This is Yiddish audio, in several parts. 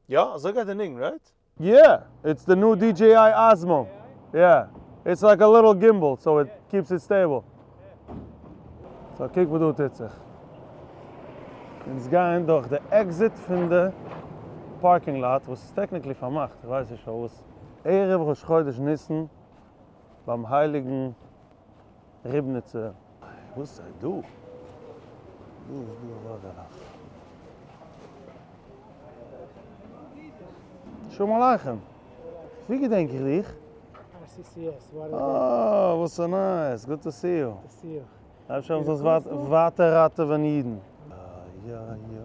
יא, אזוי גייט די ניגון, right? יא, it's the new DJI Osmo, יא, it's like a little gimbal so it keeps it stable. So קוק וואס דא טוט זיך. אונז גייען דורך די exit פון די parking lot וואס איז technically פארמאכט, איך ווייס נישט פארוואס. ערב ראש חודש ניסן ביים הייליגן ריבניצער. וואס איז דא? דא איז דא אזא זאך. שלום עליכם! ווי געדענק איך דיך? RCCS, וואט א דעי. אה, וואס א nice, good to see you. to see you. אפשר זאלסט ווייטער ראטעווען אידן. יא יא יא,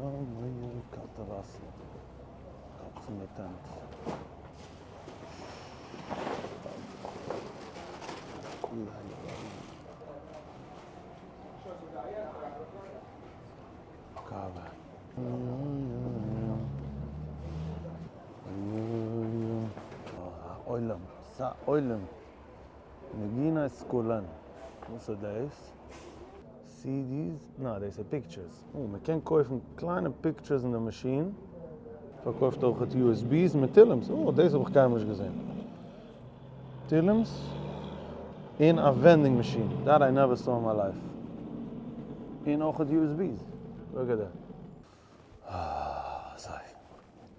קאלטע וואסער, קאפ פון די tent. קאווע. עולם, ס'א עולם. נגינה סקולען. וואס איז דאס? CDs? ניין דאס איז pictures. אה, מען קען קויפן קליינע pictures אין די מאשין. פארקויפט אויכעט USBs מיט תהילים'ס. אה, דאס האב איך קיינמאל נישט געזען. תהילים'ס אין א vending machine. That I never saw in my life. און אויכעט USBs. Look at that. אה, אזוי.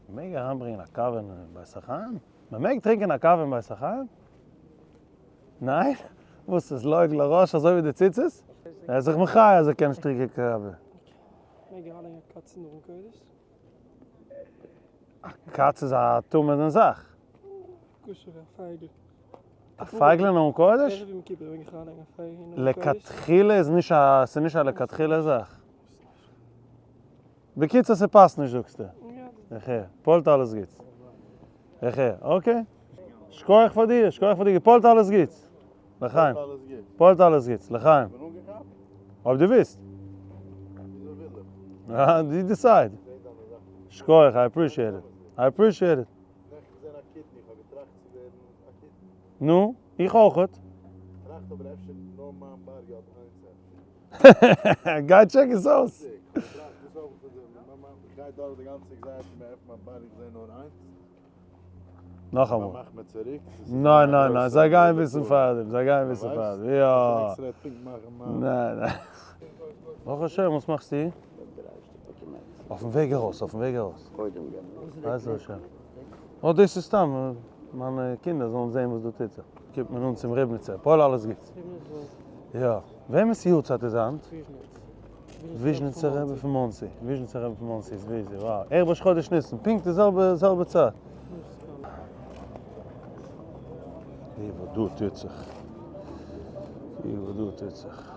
מען מעג אריינברענגען א קאווע אין בית החיים? מען מעג טרינקען א קאווע אין בית החיים? ניין? וואס איז לועג לרש אזוי ווי די ציצית? ער איז זיך מחיה אז ער קען נישט טרינקען קאווע. מעג ער אריינלייגן א קאץ אין ארון קודש? א קאץ איז א טמא'נע זאך. כשר'ע פייגל. א פייגל אין ארון קודש? ערב יום כיפור מעג איך אריינלייגן א פייגל אין ארון קודש? לכתחילה איז נישט א, ס'איז נישט א לכתחילה זאך. בקיצור ס'פאסט נישט זאגסטו? איך הער. פועל'ט אלעס גוטס. איך הער. Okay. שכוח פאר דיר, שכוח פאר דיר, געפועל'ט אלעס גוטס. לחיים. פועל'ט אלעס גוטס. לחיים. אויב דו ווילסט. דו decide. שכוח, I appreciate it. I appreciate it. נו, איך אויכעט. גיי טשעק עס אויס. נאכאמאל. ניין ניין ניין, זיי גייען וויסן פארדעם, זיי גייען וויסן פארדעם, יא. ניין ניין. ברוך השם, וואס מאכסטו? אויפן וועג ארויס, אויפן וועג ארויס. בעזר השם. אה, דאס איז סתם, מיינע קינדער זאלן זען וואס דא טוט זיך. קומט מען אן צום ריבניצער, פועל אלעס גוטס. יא. וועמענס יארצייט איז היינט? וויזשניצער רבי פון מאנסי. וויזשניצער רבי פון מאנסי איז busy, wow. ערב ראש חודש ניסן, פונקט די זעלבע זעלבע צייט. זע וואס דא טוט זיך. זע וואס דא טוט זיך.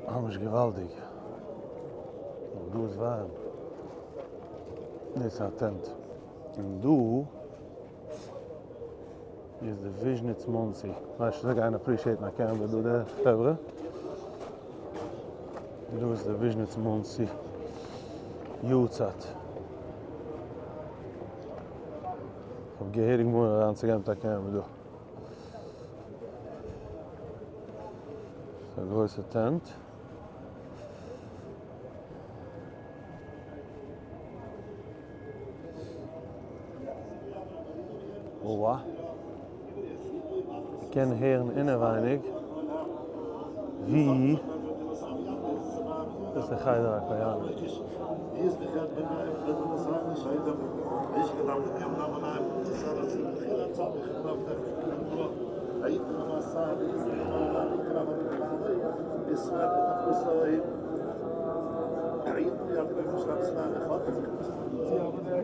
ממש געוואלדיג. אבער דא איז ווארעם. דאס איז א tent. און דא איז די וויזשניץ מאנסי. ווייסט זיי גייען appreciate ן א קעמערע דא די חברה. דא איז די וויזשניץ מאנסי יארצייט. כ'האב געהעריג מורא אריינצוגיין מיט א קעמערע דא. ס'איז א גרויסע tent. אוה. מ'קען הערן אינעווייניג ווי דאס איז חדר הכהנים.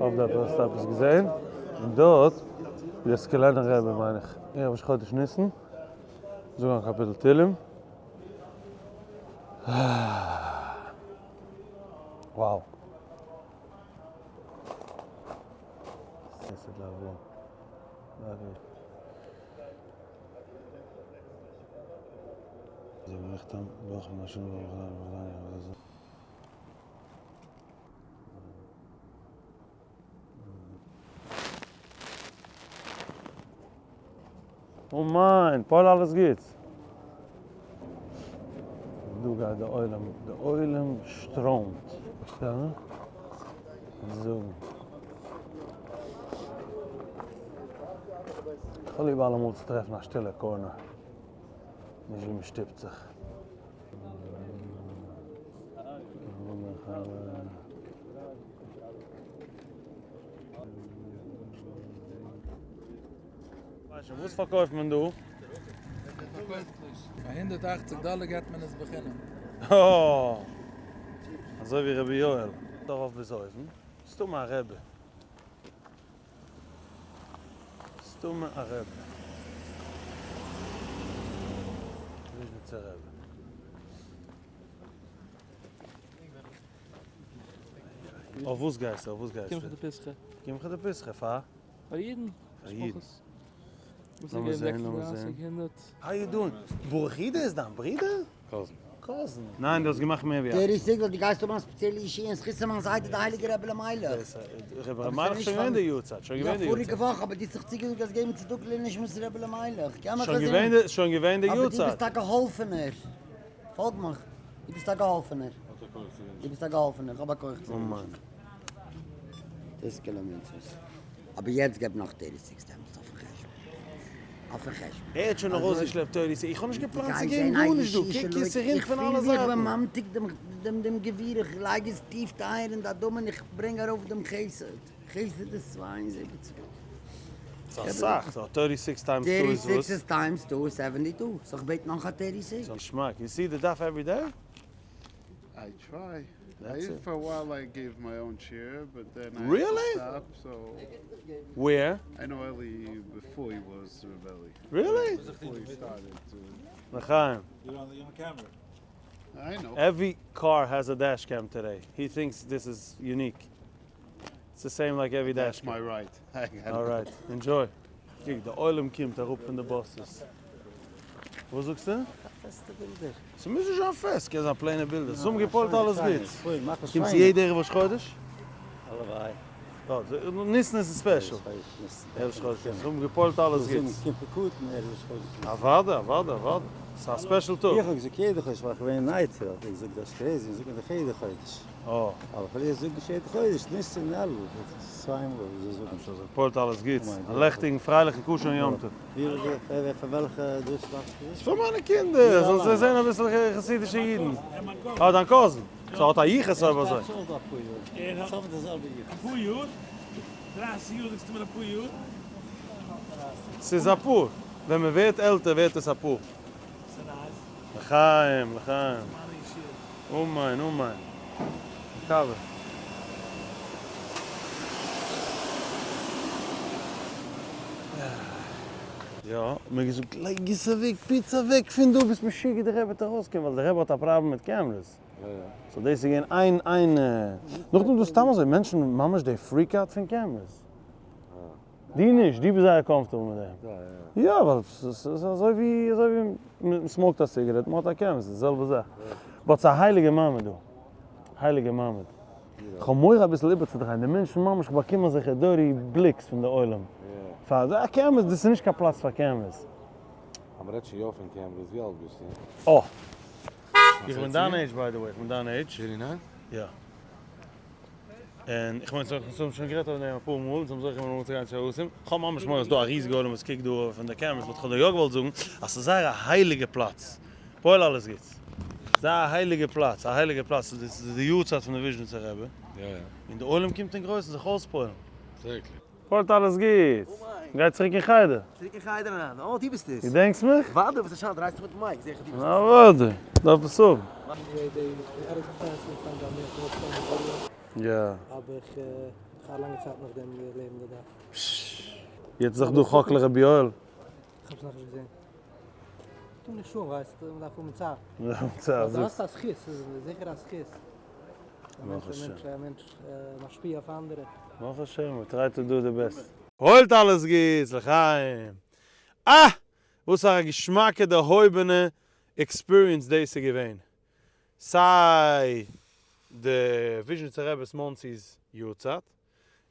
אויף דער פאסט האב איך עס געזען, און דארט איז דער סקולענער רבי מיין איך, ערב ראש חודש ניסן, זאגן א קאפיטל תהלים. Wow. Oh מיין, פועל אלעס גוטס. דא גייט די עולם, די עולם שטראמט. פארשטאנען? זאגן. כ'האב ליב אלעמאל צו טרעפן א שטילע corner, נישט ווי מ'שטופט זיך. וואס פארקויפט מען דא? מ'פארקויפט נישט. פאר 180 דאלער געט מען עס בחינם. אה! אזוי ווי רבי יואל. דארף ביז אויבן. סתמא א רבי. סתמא א רבי. וויזשניצער רבי. אויף וואס גייסטו? אויף וואס גייסטו? קמחא דפסחא. קמחא דפסחא פאר? פאר אידן. פאר אידן. וואס איז געווען 36 הונדערט? How you doing? ברוך אידא איז דיין ברודער? Cousin. Cousin. ניין דו האסט געמאכט מער ווי 80. דער איז דו גייסט האבן א ספעציעלע אישי אין זכות פון מיין זיידע די הייליגע רבי אלימלך. רבי אלימלך איז שוין געווען די יארצייט, שוין געווען די יארצייט. יא פאריגע וואך, אבער דו האסט זיך צוגעזאגט אז געבן צדקה לנשמת רבי אלימלך. שוין געווען די שוין געווען די יארצייט. אבער דו ביסט א געהאלפענער. פאלג מיך. דו ביסט א געהאלפענער. דו ביסט א געהאלפענער. איך האב א כח צו ווינטשן. תזכה למצוות. אבער יעצט געב נאך 36 stamps אויפן חשבון. אויפן חשבון. ער האט שוין ארויסגעשלעפט 36, איך האב נישט געפלאנט צו געבן גארנישט דא, קוק ס'רינט פון אלע זייטן. איך פיל ווי איך בין ממתיק דעם דעם גביר, איך לייג עס טיף טייער אין די אדמה און איך ברענג ארויף דעם חסד. חסד איז 72. ס'איז אסאך, סאו 36 times 2 איז וואס? 36 times 2 איז 72, so איך בעט נאך א 36. ס'איז געשמאק, you see די דף every day? I try. That's it. For a while I gave my own share, but then I Really? had to stop. So Where? I know Eli before he was Reb Eli. Really? Before he started to. L'chaim. You're on the on camera. I know. Every car has a dash cam today. He thinks this is unique. It's the same like every dash That's cam. my right. I gotta All right, enjoy. קוק, די עולם קומט אראפ פון די buses. וואס זאגסטו? פעסטע בילדער. ס'מוז נישט זיין פעסט, קען זיין plain ע בילדער. ס'האבן געפועלט אלעס גוטס. קומסט צו יעדע ערב ראש חודש? הלוואי. ניסן איז special. ערב ראש חודש. ס'האבן געפועלט אלעס גוטס. קומט פאר קטן ערב ראש חודש. אוודאי, אוודאי, אוודאי. ס'איז א special טאג. איך האב געזאגט יעדע חודש, ווייל איך בין אין נייטרא, האט ער געזאגט דאס crazy, זאגט מען דאך יעדע חודש. אה. אבער פאר זאגן נישט יעדע חודש, ניסן און אלול, דאס איז צוויי מאל וואס זיי זאגן. אפשר זאגט פועלט אלעס גוטס. א לעכטיגן פרייליכן כשר'ן יום טוב. ווי פאר וועלכע דאס מאכסטו דאס? פאר מיינע קינדער, זאלן זיי זען אביסל חסידישע אידן. אה, דיין cousin. So האט א יחוס אויב אזוי. ער האט די זעלבע יחוס. אפאר יאר? 30 יאר זאגסטו מיר אפאר יאר? ס'איז אפאר. ווען מען ווערט עלטער ווערט עס אפאר. לחיים, לחיים. אמן, אמן. מקווה. יא, מיר געזאגט לייג עס אוועק, פיץ אוועק פון דא, ביסט משוגע די רבי וועט ארויסקומען, ווייל די רבי האט א פראבלעם מיט cameras. So דאס איז געווען איין איין, נאכדעם דא סתם אזוי מענטשן ממש they freak out פון cameras. די נישט, די ביסט זייער comfortable מיט דעם. יא, ווייל ס'איז אזוי ווי אזוי ווי מען smoke ט א ציגארעט, מען האט א קעמערע, ס'איז די זעלבע זאך. But ס'איז א הייליגע מעמד דא. הייליגע מעמד. כ'האב מורא אביסל איבערצודרייען, די מענטשן ממש כ'באקום אזעלכע dirty בליקס פון די עולם. פאר א cameras, דאס איז נישט קיין פלאץ פאר cameras. אז מ'רעדט שוין יא פון cameras, ווי אלט ביסטו? אה! איך בין דיין age by the way, איך בין דיין עידזש. 39? יא. און איך מיין אונז האבן שוין גערעדט אויף דעם אפאר מאל, אונז האבן זוכה געווען אנצוגיין צו ארסים. כ'האב ממש מורא אז ס'דא א ריזיגע עולם וואס קוקט דא פון די cameras, but כ'האב דיר יא געוואלט זאגן אז ס'איז זייער א הייליגע פלאץ. פועל אלעס גוטס. זייער א הייליגע פלאץ, א הייליגע פלאץ, ס'איז די יארצייט פון די וויזשניצער רבי. און די עולם קומט אין גרויסן זיך אויספועלן. פועלט אלעס גוטס. מ'גייט צוריק אין חדר. צוריק אין חדר אריין. אה, דו ביסט עס. געדענקסט מיך? וואדע, וואס א שאד, דרייסט זיך מיטן mic, זעה איך אז דו ביסט עס. אוודאי, דארף עס האבן. יא. אבער איך האב א לאנגע צייט נאכדעם געלערנט די דף. יעצט איז דאך דא חק לרבי יואל. איך האב עס נאכנישט געזען. טו נישט אן, ווייסט, מען דארף האבן צייט. מען דארף האבן צייט, דו האסט א זכות, ס'איז זיכער א זכות. ברוך השם. א מענטש משפיע אויף אנדערע. ברוך השם, we try to do the best. פועלט אלעס גוטס, לחיים! אה! וואס א געשמאקע דערהויבענע experience דאס איז געווען, סיי די וויזשניצער רבי'ס מאנסי'ס יארצייט,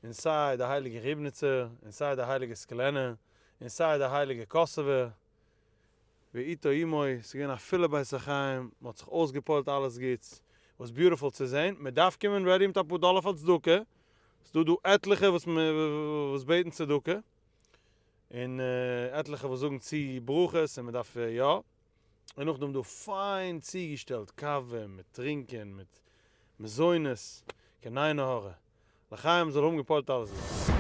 און סיי די הייליגע ריבניצער, און סיי די הייליגע סקולענער, און סיי די הייליגע קאסובער, ואיתו עמו, ס'איז געווען א פילע בית החיים, מ'האט זיך אויסגעפועלט אלעס גוטס, וואס beautiful צו זען, מ'דארף קומען ready מיט אפאר דאלער פאר צדקה, ס'דא דא עטליכע וואס וואס בעטן צדקה, און עטליכע וואס זאגן צו ברכות און מ'דארף יא, און נאכדעם דא פיין צוגעשטעלט קאווע מיט טרינקען מיט מזונות, קיין עין הרע, לחיים זאל האבן געפועלט אלעס גוטס.